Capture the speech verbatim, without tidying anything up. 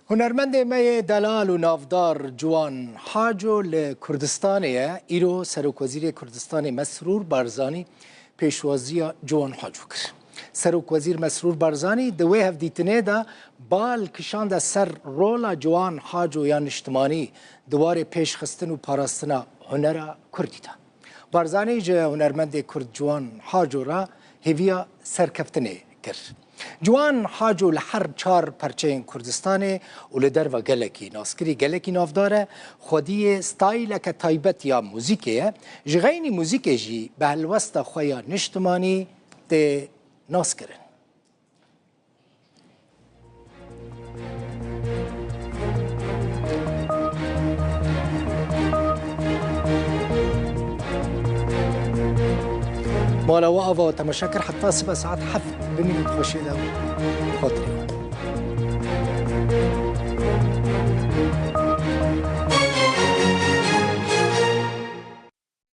Hunermendê me yê delal û navdar Ciwan Haco li Kurdistanê ye. Îro Serokwezîrê Kurdistanê Mesrûr Barzanî pêşwaziya Ciwan Haco kir. Serokwezîr Mesrûr Barzanî di wê hevdîtinê de bal kişande ser rola Ciwan Haco ya niştimanî di warê pêşxistin û parastina hunera Kurdî de. Barzanî ji hunermendê Kurd Ciwan Haco re hêviya serkeftinê kir. Ciwan Haco li her çar perçeyên Kurdistanê û li derve gelekî naskirî, gelekî navdar e, xwediyê stayîleke taybet ya muzîkê ye, ji xeynî muzîkê jî bi helwesta xwe ya niştimanî tê naskirin. Mala we ava temaşe kir, heta sibe saet heft bimînin xweşê de û xatirê.